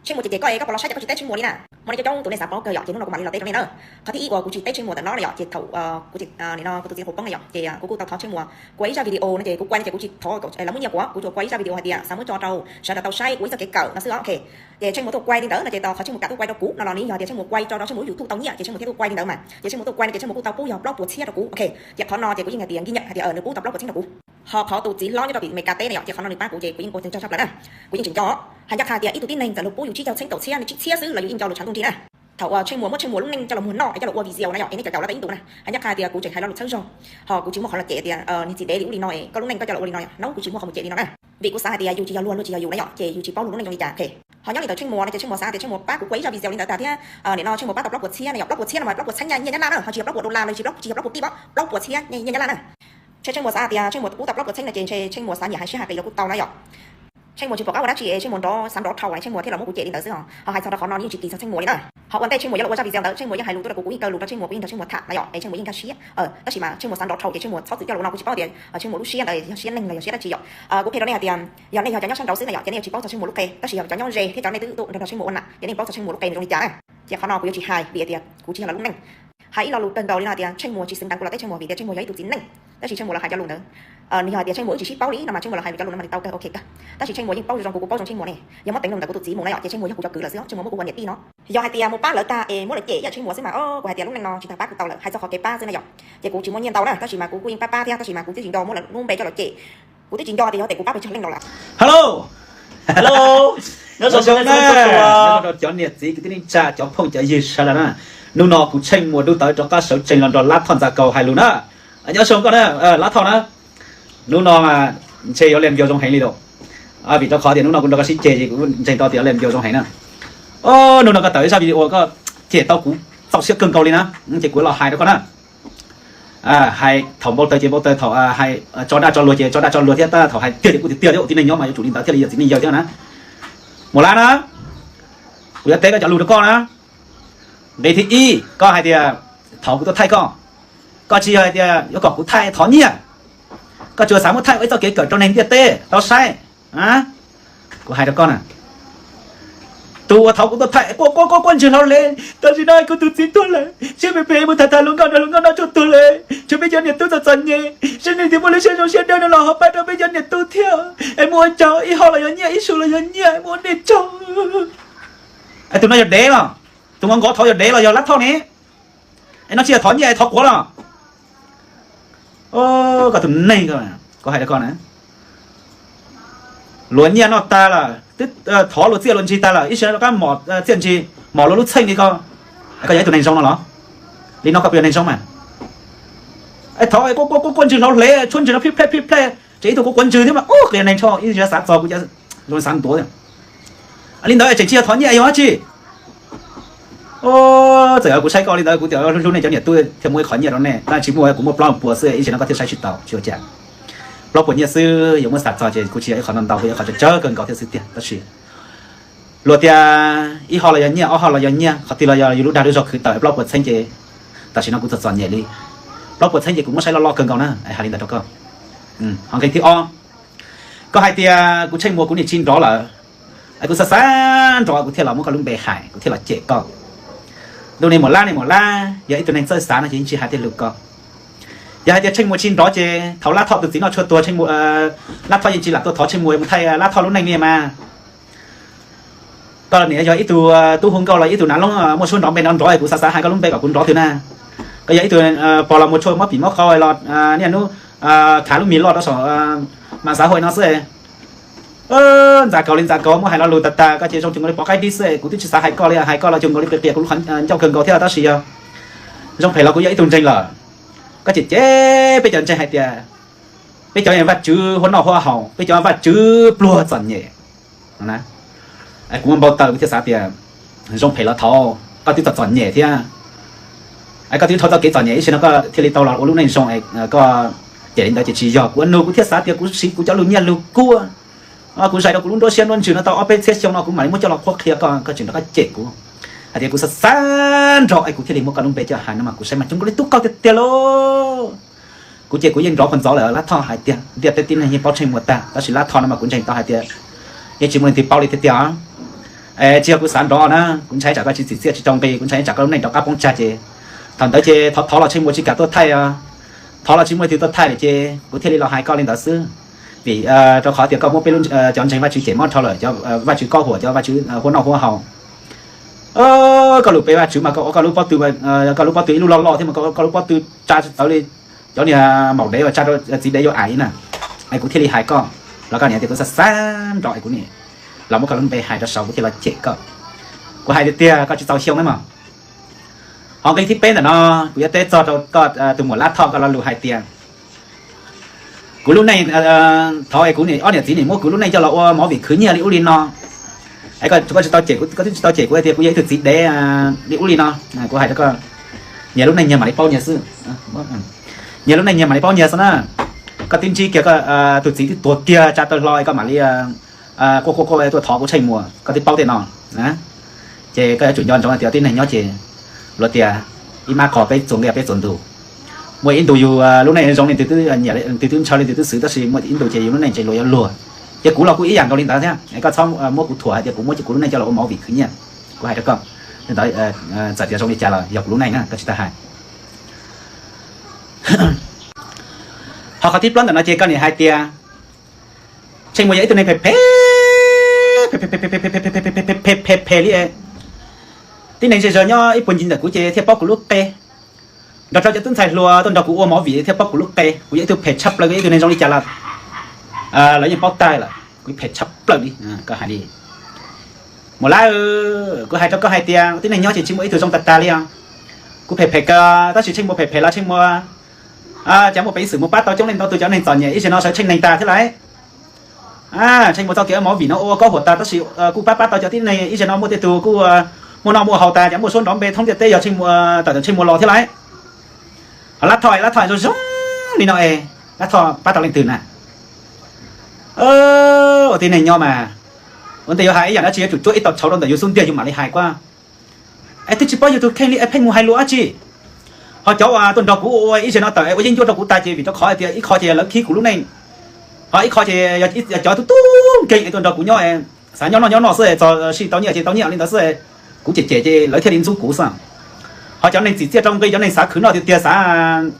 Tsheej Muas ces ces koj es koj puas los saib ces koj tsis teb Tsheej Muas li na. Hmo no coob coob tus neeg xav paub kawg yom, ces hnub no kuv mam li los teb rau nej na. Qhov thib ib uas kuv tsis teb Tsheej Muas ntawm no yom, ces thaum kuv txiv hu poob na yom, ces kuv kuj tau thov Tsheej Muas kuav ib zaj video no ces kuv kuav no ces kuv tsis thov lawv muab nyiaj kuv, kuv tsuas kuav ib zaj video hais tias xav muab tso rau sawv daws tau saib ua ib txoj kev kawm no xwb os. Ok, ces Tsheej Muas tuaj kuav li ntawd no ces tau qhov Tsheej Muas kam tuaj kuav rau kuv no los nws yog tias Tsheej Muas kuav tso rau Tsheej Muas YouTube tau nyiaj ces Tsheej Muas thiaj tuaj kuav li ntawd mas, ces Tsheej Muas tuaj kuav no ces Tsheej Muas kuj tau pub yog plaub puas txhiab rau kuv. Ok, ces qhov no ces kuv yeej hais tias nkij nyam hais tias nws pub tau plaub puas txhiab rau kuv. Ho qhov tus txiv hlob nyob rau tim Meskas teb na yom, ces qhov no nws pab kuv ces kuv yeej ua tseem tsaug tshaj plaws na. Kuv yeej tseem nco, hais ncaj qha tias ib tug tib neeg txawm luag pub yus tsib caug txheeb kaum txhiab, nws tsib txhiab xwb los yus yeej nco lus tshav ntuj nrig na. Thaum Tsheej Muas muab Tsheej Muas lub neej coj los muag noj es coj los ua video na yom, es nej caum caum los tau ib ntus na, hais ncaj qha tias kuv tseem hais lo lus txhawb zog, ho kuv tsis muaj qhov los cem tias niag txiv dev li ub li no es koj lub neej koj coj los ua li no yom, no kuv tsis muaj qhov mus cem li no na. Vim kuv xav hais tias yus tsis yog luag, luag tsis yog yus na yom, ces yus tsis paub luag lub neej zoo li cas. Ho nyob li ntawd Tsheej Muas no ces Tsheej Muas xav tias Tsheej Muas pab kuv kuav ib zaj video li ntawd tas thiab, nim no Tsheej Muas pab tau plaub puas txhiab na yom, plaub puas txhiab no mas plaub puas txhiab nyiaj nyiaj Nyab Laj na, ho tsis yog plaub puas dollar los tsis, tsis yog plaub puas kij, plaub puas txhiab nyiaj Nyab Laj na. Ntshe Tsheej Muas xav tias Tsheej Muas pub tau plaub puas txhiab no ces ntshe Tsheej Muas xav nyiam hais siab hais qis los kuj tau na yom. Tsheej Muas tsis pom qab ua dab tsi es Tsheej Muas nrov, xav nrov dhau es Tsheej Muas thiaj los muab kuv cem li ntawd xwb os. Ho hais txog rau qhov no yeej tsis kiv txog Tsheej Muas li na. Ho ua ntej Tsheej Muas yuav los ua zaj video ntawd Tsheej Muas yeej hais lus tuaj rau kuv, kuv yeej nkaug siab, tab sis mas Tsheej Muas yeej nkag siab, tab sis mas Tsheej Muas xav nrov dhau ces Tsheej Muas txhob txwm coj lus no, kuv tsis paub tias Tsheej Muas lub siab ntawd yog siab neeg los yog siab dab tsi yom. Kuv qhia rau nej hais tias yog nej yog cov nyob sab nraud xwb na yom, ces nej yuav tsis paub txog Tsheej Muas lub qe, tab sis yog cov nyob ze thiab cov nej twb tuaj nrog Tsheej Muas ua nam ces nej paub txog Tsheej Muas lub qe nws zoo li cas na. Ces qhov no kuv yuav tsis hais vim tias kuv tsis yog lawv lub neej. Hais ib lo lus kawg nkaus li no tias Tsheej Muas tsis xeev deev kuv los teb Tsheej Muas vim tias Tsheej Muas yog ib tug txiv neej, tab sis Tsheej Muas los hais cov lus ntawd, nws yog hais tias Tsheej Muas wb tsis sib paub li no mas Tsheej Muas los hais vim cov lus no mas nws tau kawg, ok kawg. Tab sis Tsheej Muas yeej paub zoo zoo kuv, kuv paub zoo Tsheej Muas ne. Yog muab teev rau ntawm kuv tus txiv mus na yom, ces Tsheej Muas yog kuv cov kwv lawm xwb, Tsheej Muas muab kuv ua niam tij no. Yog hais tias mus pab lawv tag es muab lawv cem ib yam Tsheej Muas xwb mas kuv hais tias lub neej no tsis tas pab kuv tau lawm, hais txog qhov kev pab xwb na yom. Ces kuv tsis muaj nyiaj ntau na, tab sis mas kuv kuj yeej pab pab thiab, tab sis mas kuv twb tsis nco muab lawv lub npe coj los cem. Kuv twb tsis nco tias yog tias kuv pab pes tsawg leej los lawm. Hello, hello, nyob zoo na, nyob zoo rau cov niam txiv kwv tij neej tsa, cov phooj cov ywg sawv daws na. Hnub no kuv Tsheej Muas dub tawv rov qab sawv tsees los nrog Lab Thoj Ntxas Kaus hais lus na. Nyob zoo koj na, Lab Thoj na. Hnub no ntshe yuav liam ncuav zoo heev li lauj, vim rau qhov tias hnub no kuv nrog koj sib ceg ces kuv ntseeg tau tias yuav liam ncuav zoo heev na. Hnub no koj tawm ib zaj video koj cem tau kuv txaus siab kawg nkaus li na, ces kuv los hais rau koj na. Hais thaum npau taws ces npau taws, thaum hais tso daj tso luag ces tso daj tso luag thiab, tab thaum hais tiag ces kuj tiag tiag thiab, ua tib neeg nyob mas yuav tsum li ntawd thiaj li yog txiv neej yawg thiab na. Muas Lab na, kuv yuav teb koj cov lus rau koj na. Nqe thib ib, koj hais tias thaum kuv tuaj thaij koj, koj tsis yog hais tias yuav kom kuv thaij thov nyiaj, koj tsuas xav muab thaij ua ib txoj kev kawm rau neeg ntiaj teb tau saib. Kuv hais rau koj na, tus uas thaum kuv tuaj thaij quaj quaj quaj quaj ntswg hlo le, tam sim no kuv tus txiv tuag lawm, siab phem phem mus tham tham hluas nkauj nrog hluas nkauj noj tshuaj tuag lawm, tshuav peb cov niam tub txom txom nyem, seb nej twb muaj lub siab zoo siab dawb no los ho pab rau peb cov niam tub thiab, es muaj ua caug ib hau los yog nyiaj, ib su los yog nyiaj, muaj ua nej tsaug. Es tus no yog dev los? Tus uas nkaus thov yog dev los yog Lab Thoj ne? Es no tsis yog thov nyiaj, thov quav los? Koj tus neeg, kuv hais rau koj na, luag nyiaj noj tag lawm, twb thov luag txiaj luag ntsig tag lawm, ib sim no rov qab mom txiaj ntsig, mom luag lub txheej li ko, koj yog ib tug neeg zoo no los? Li no koj puas yog neeg zoo mas? Thov quaj quaj quaj ntswg hlo hle, tshuab ntswg no phij plej phij plej, ces ib tug quav quav ntswg thiab mas ub, kuv yog neeg zoo, ib sim xav txog kuv zoo xav ntuav. Li ntawd tseem tsis yog thov nyiaj yog dab tsi? Txawm yog kuv saib koj li ntawd kuv tias hlub nej cov niam tub thiaj muab ib qho nyiaj rau nej, tab sis muaj kuv muaj plaub puas xwb ib sim no koj thiaj saib tsis taus, tsis ua cas. Plaub puas nyiaj xwb yuav muab xav txog ces kuv tsis yog ib qho ntau ntau, kuv yog ib qho tsawg tsawg kawg nkaus thiab xwb tiag. Tab sis luag tias ib hau los yog nyiaj, ob hau los yog nyiaj, qhov twg los yog yus lub dag lub zog khwv tawm, plaub puas txheeb ces tam sim no kuv txom txom nyem li. Plaub puas txheeb ces kuv muab saib loj loj kawg nkaus na, hais li ntawd rau koj. Ho nqe thib ob, koj hais tias kuv Tsheej Muas kuv niam tsis nrov lawm, kuv xav xav nrov kuv thiaj los muab koj lub npe hais, kuv thiaj los cem koj. Ntuj ne, Muas Lab ne, Muas Lab yog ib tug neeg txawj xav no ces yeej tsis hais tej lus ko. Yog hais tias Tsheej Muas tsis nrov ces thaum Lab Thoj tus txiv noj tshuaj tuag, Lab Thoj yeej tsis lam tuaj thov Tsheej Muas mus thaij Lab Thoj lub neej li mas. Koj niam yog ib tug tub hu nkauj los ib tug nav loob muaj suab nrov npe nrov nrov, kuv xav xav hais koj lub npe kom kuv nrov twg na. Koj yog ib tug pog los mus tshuaj mob pim mob qau los niaj hnub khav lub mis loj rau saum mas xav huaj no xwb. Ntxas Kaus li Ntxas Kaus muab hais lo lus tag tag koj ces zoo cuag nkaus li pov qaib dib xwb, kuv twb tsis xav hais koj li, hais koj los cuag nkaus li qias qias kuv lub qhov ncauj kawg nkaus thiab, tab sis yog zoo phem los kuv yog ib tug ntseeg lawm. Koj cem cem peb cov ntseeg hais tias peb cov Vajtswv huab noj huab haus, peb cov Vajtswv pluag txom nyem. Kuv muaj npau taws kuv thiaj xav tias zoo phem los thaum koj twb txom txom nyem thiab, koj twb dhau txoj kev txom nyem ib sim no koj thiaj li tau los ua lub neej zoo, koj cem li ntawd ces tsis yog. Kuv ua nug kuv thiaj xav tias kuv siv kuv cov lus nyiaj lus kua, kuv zais rau kuv lub nruab siab nruab ntsws no tau ob peb txhiab xyoo no kuv mam li muab coj los qhuab qhia koj, koj tseem rov qab cem kuv hais tias kuv xav xav nrov es kuv thiaj li muab koj lub npe coj hais no mas kuv saib mas cuag nkaus li tub qaug tiag tiag lauj. Kuv ces kuv yeej nrov qhuav ntxov lawm, Lab Thoj hais tiag, ntiaj teb tib neeg yeej paub Tsheej Muas tag, tab sis Lab Thoj no mas kuv ntseeg tau hais tias yeej tsis muaj leej twg paub li tiag tiag os. Tsis yog kuv xav nrov na, kuv ntshai tsam koj tsis txim txiaj tsis rau nqi, kuv ntshai tsam koj lub neej rov qab poob tsag ces thaum ntawd ces thov thov los tsheej muaj tsis kam tuaj thaij, thov los tsis muaj leej twg tuaj thaij lawm ces kuv thiaj li los hais koj li ntawd xwb. Vim rau qhov tias koj muab peb cov ntseeg Vajtswv cem mob dhau lawm, cov Vajtswv kaub huam, cov Vajtswv huab noj huab haus. Koj lus pe Vajtswv mas koj ua koj lub pob tw, koj lub pob tw ib lub loj loj thiab mas koj lub pob tw tsa tsis tawv li cov niag maum dev uas tsa rau txiv dev yuav aim na. Es kuv thiaj li hais koj, los koj niam tias kuv xav xav nrov es kuv niam los muab koj lub npe hais rau saud kuv thiaj los cem koj. Kuv hais tiag tiag koj tsis txaus xyoo na mog. Ho nqe thib peb ntawm no kuv yuav teb txog rau koj tus muam Lab Thoj koj lo lus hais tias kuv lub neej, thaum es kuv ob niam txiv nim muab kuv lub neej coj los ua movie khwv nyiaj li ub li no. Es koj tsis tau cem, koj twb tsis tau cem kuv hais tias kuv yog ib tug txiv dev li ub li no. Kuv hais rau koj, nyias lub neej nyias mam li paub nyias xwb. Nyias lub neej nyias mam li paub nyias xwb na. Koj twb ntsib kiag koj tus txiv twb tuag kiag tsa taw hlo es koj mam li quaj quaj quaj tuaj thov kuv Tsheej Muas, koj twb paub tej no. Ces koj yuav tsum nco ntsoov hais tias tib neeg nyob ces luag tias ib mab qos peb txuas nqi peb txuas ntug. Muaj ib ntus yus lub neej zoo li nws twb ntshaw li nws twb xwv, tab sis muaj ib ntus ces yus lub neej ces luag yuav luag. Ces kuv los kuj ib yam nkaus li ntawd thiab, koj txhob muab kuv thuam hais tias kuv muab kuv lub neej coj los ua movie khwv nyiaj. Kuv hais rau koj, ntawd txawm tias zoo li cas los yog kuv lub neej na, koj tsis tau hais. Ho qhov thib plaub ntawm no ces koj niam hais tias Tsheej Muas yog ib tug neeg phem phem, phem phem phem li. Tib neeg zej zog nyob ib puag ncig ntawm kuv ces thiaj paub kuv lub qe. Nrog rau cov tub ntxhais hluas tuaj nrog kuv ua movie thiaj paub kuv lub qe. Kuv yog ib tug phem tshaj plaws, kuv yog ib tug neeg zoo li cas los lawv yeej paub tag lawm, kuv phem tshaj plaws li. Koj hais li, Muam Lab, kuv hais rau koj hais tias tib neeg nyob ces tsis muaj ib tug zoo tag tag li os. Kuv phem phem kawg tab sis Tsheej Muas phem phem los Tsheej Muas cas muaj peev xwm mus pab tau coob leej ntau tus cov neeg txom nyem ib zaug no sawv Tsheej neeg tag thiab lauj. Tsheej Muas txoj kev ua movie no ua kaub huam tag tab sis kuj pab pab tau cov tib neeg ib zaug no muaj tej tug kuj muaj noj muaj haus tas cas muaj suab nrov npe thoob ntiaj teb yog Tsheej Muas, tawm tawm Tsheej Muas los thiab lauj. Ho Lab Thoj, Lab Thoj zoo zoo li no es Lab Thoj pab tau leej twg na? Ua tib neeg nyob mas ua ntej yuav hais ib yam dab tsi yuav tsum tsuab ib tau tshauv rau ntawm yus xub ntiag yus mam li hais kuab. Es twb tsis paub yus tus kheej li es pheej mus hais lus dab tsi? Ho cov uas tuaj nrog kuv ua ib zaug no tawm es ua yeeb ncuab rau kuv tas ces vim rau qhov hais tias ib qho ces lawv khib kuv lub neej, ho ib qho ces yog cov tub tub nkeeg es tuaj nrog kuv nyob, xav nyob noj nyob noj xwb es txog sij tau nyiaj ces tau nyiaj li ntawd xwb, kuv cem cem ces lawv thiaj li ntxub kuv xwb. Ho cov neeg txim txiaj rau nqi, cov neeg xav khwv noj tiag tiag, xav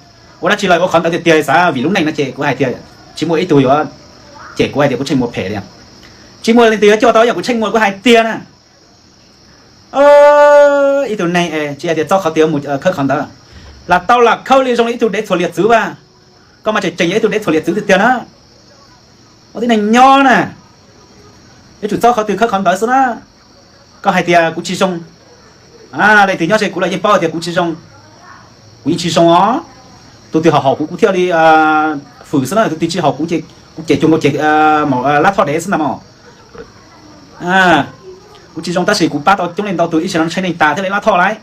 ua dab tsi los ua qhov ntawd tiag tiag, xav vim lub neej no ces kuv hais tias tsis muaj ib tug yuav cem kuv hais tias kuv Tsheej Muas phem li. Tsis muaj leej twg yuav coj tau yam kuv Tsheej Muas, kuv hais tiag na. Ib tug neeg es tsis hais tias txob qhov twg mus khawb qhov ntawd, lam tau lam khawb li zoo li ib tug dev txhuam liam txwv vas. Koj mas tseem tseem yog ib tug dev txhuam liam txwv tiag tiag na. Ua tib neeg nyob na, yuav tsum txob qhov twg khawb qhov ntawd xwb na. Koj hais tias kuv tsis zoo, leej twg nyob ze kuv los yeej paub tias kuv tsis zoo. Kuv yeej tsis zoo os. Tus twg haum haum kuv kuv thiaj li fwm xwb na, tus twg tsis haum kuv ces kuv cem cuag nkaus cem Lab Thoj dev xwb ntag mog. Kuv tsis zoo tab sis kuv pab tau coob leej ntau tus ib zaug no Tsheej neeg tas thiaj li Lab Thoj lauj.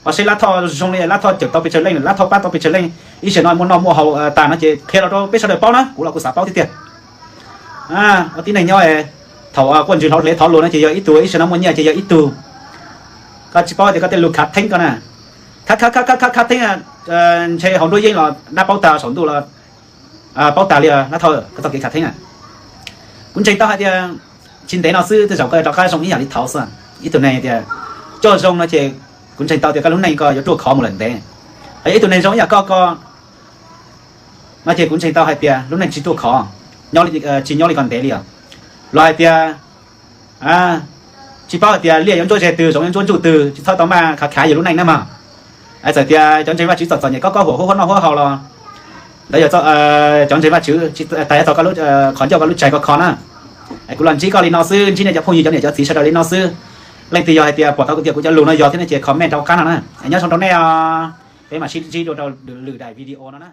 Ho seb Lab Thoj zoo li Lab Thoj cawm tau pes tsawg leej, Lab Thoj pab tau pes tsawg leej ib zaug no muaj noj muaj haus tas no ces qhia los rau peb sawv daws paub na, kuv los kuv xav paub tiag tiag. Ua tib neeg nyob, thaum quaj ntswg hlob hlev thov luag no ces yog ib tug, ib zaug no muaj nyiaj ces yog ib tug. Koj tsis paub tias koj tej lus khav theeb koj na, khav khav khav khav khav theeb, ntshe hauv nruab yeeb los dab paub tag, saum ntuj los paub tag li. Lab Thoj, koj txoj kev khav theeb na, kuv ntseeg tau hais tias tsis ntev no xwb tej zaum koj rov qab zoo ib yam li thaud xwb. Ib tug neeg tias coj zoo no ces kuv ntseeg tau tias koj lub neej koj yuav ruaj khov mus lawm ntev. Ho yog ib tug neeg zoo ib yam koj ko no ces kuv ntseeg tau hais tias lub neej tsis ruaj khov, tsis nyob li ko ntev li os. Los hais tias tsis paub hais tias liaj yuav ntsuab ze twg, zoov yuav ntsuab ntsuj twg, tsis txhob tau maj khav khav yus lub neej na mog. Txawm tias cov ntseeg Vajtswv txom txom nyem kob kob huam huab huab noj huab haus los ntawd yog cov ntseeg Vajtswv, tsis tas yog txog koj lub, qhov ncauj koj lub tsaig koj kho na. Kuv los ntsib koj li no xwb, ntsib nej cov phooj ywg cov niam cov txiv sawv daws li no xwb. Leej twg yog hais tias pom tau tias kuv cov lus no yog thiab ne ces comment rau qab no na. Nyob zoo rau nej os. Peb mam sib ntsib dua rau lwm daim video no na.